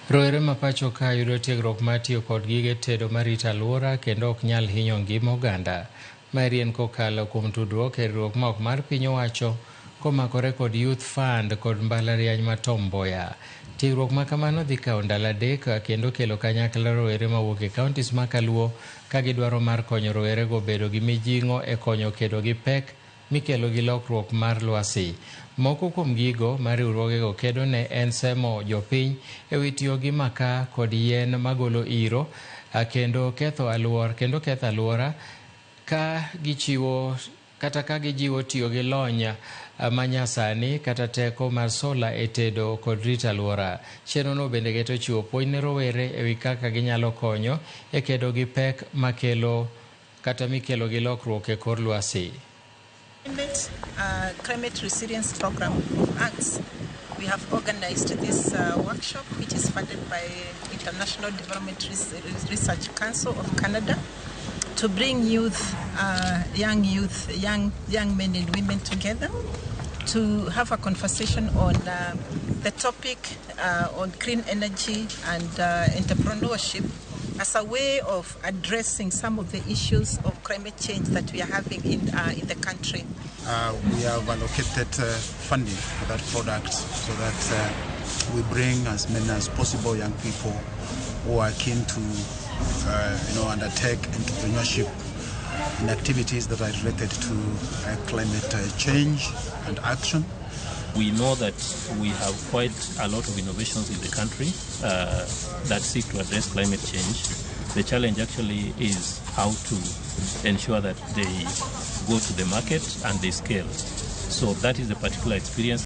Rowere ma pacho ka yudo tiegruok mar tiyo kod gige tedo marito alwora kendo ok nyal hinyo ngima oganda. Maeri en kokalo kuom tudruok e riwruok ma ok mar piny owacho komakore kod Youth Fund kod mbalariany ma Tom Mboya. Tiegruok ma kamano dhi kawo ndalo 3 kendo kelo kanyakla rowere mawuok e counties ma kaluo ka gidwaro mar konyo rowerego bedo gi mijing'o e konyo kedo gi pek mikelo gi lokruok mar lwasi. Moko kuom gigo ma riwruogego kedo ne en semo jopiny e wi tiyo gi makaa kod yien magolo iro kendo ketho alwora kendo ketho alwora ka gichiwo kata ka gijiwo tiyo gi lony manyasani kata teko mar sola e tedo kod rito alwora. Chenrono bende geto chiwo puonj ne rowere e wi kaka ginyalo konyo e kedo gi pek makelo kata mikelo gi lokruok e kor lwasi. Climate Resilience Program of ACTS, we have organized this workshop, which is funded by International Development Research Council of Canada, to bring youth, young youth, young men and women together to have a conversation on the topic on clean energy and entrepreneurship as a way of addressing some of the issues of climate change that we are having in the country. We have allocated funding for that product so that we bring as many as possible young people who are keen to undertake entrepreneurship in activities that are related to climate change and action. We know that we have quite a lot of innovations in the country that seek to address climate change. The challenge actually is how to ensure that they go to the market and they scale. So that is the particular experience.